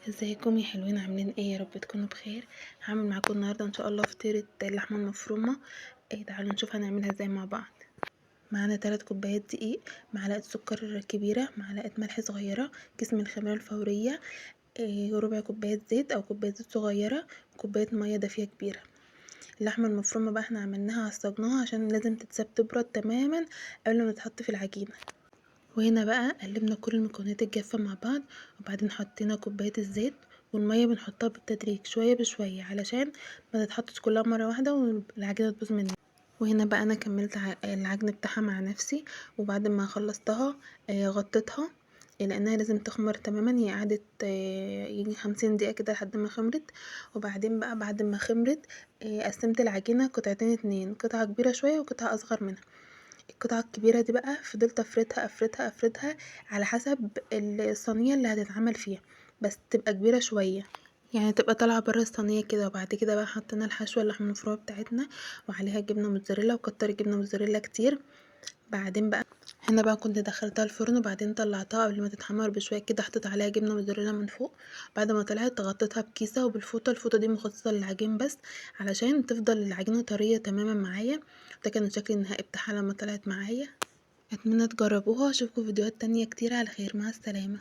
ازيكم يا حلوين؟ عاملين ايه؟ يا رب تكونوا بخير. هعمل معاكم النهارده ان شاء الله فطيره اللحمة المفرومه. تعالوا نشوف هنعملها ازاي مع بعض. معانا 3 كوبايات دقيق، معلقه سكر كبيرة، معلقه ملح صغيرة، كيس من الخميره الفورية، ربع كوباية زيت او كوباية زيت صغيرة، كوباية مية دافيه كبيرة. اللحمة المفرومه بقى احنا عملناها عصجناها عشان لازم تتساب تبرد تماما قبل ما تتحط في العجينة. وهنا بقى قلبنا كل المكونات الجافه مع بعض، وبعدين حطينا كوباية الزيت والمية بنحطها بالتدريج شوية بشوية علشان ما تتحطش كلها مرة واحدة والعجينه تبوظ مننا. وهنا بقى انا كملت العجن بتاعها مع نفسي، وبعد ما خلصتها، غطيتها لانها لازم تخمر تماما. هي قعدت، يجي 50 دقيقة كده لحد ما خمرت. وبعدين بقى بعد ما خمرت، قسمت العجينة قطعتين اتنين، قطعه كبيرة شوية وقطعه اصغر منها. القطعة الكبيرة دي بقى فضلت افردها افردها افردها على حسب الصينية اللي هتتعمل فيها، بس تبقى كبيرة شوية، يعني تبقى طالعه بره الصينية كده. وبعد كده بقى حطينا الحشوه اللحمة المفرومه بتاعتنا وعليها جبنه موتزاريلا، وكتر الجبنة موتزاريلا كتير. بعدين بقى هنا بقى كنت دخلتها الفرن، وبعدين طلعتها قبل ما تتحمر بشوية كده، حطيت عليها جبنه موتزاريلا من فوق. بعد ما طلعت غطيتها بكيسه وبالفوطه، الفوطه دي مخصصة للعجين بس علشان تفضل العجينة طرية تماما معايا. ده كان الشكل النهائي بتاعها لما طلعت معايا. اتمنى تجربوها، اشوفكم في فيديوهات تانية كتير على خير. مع السلامة.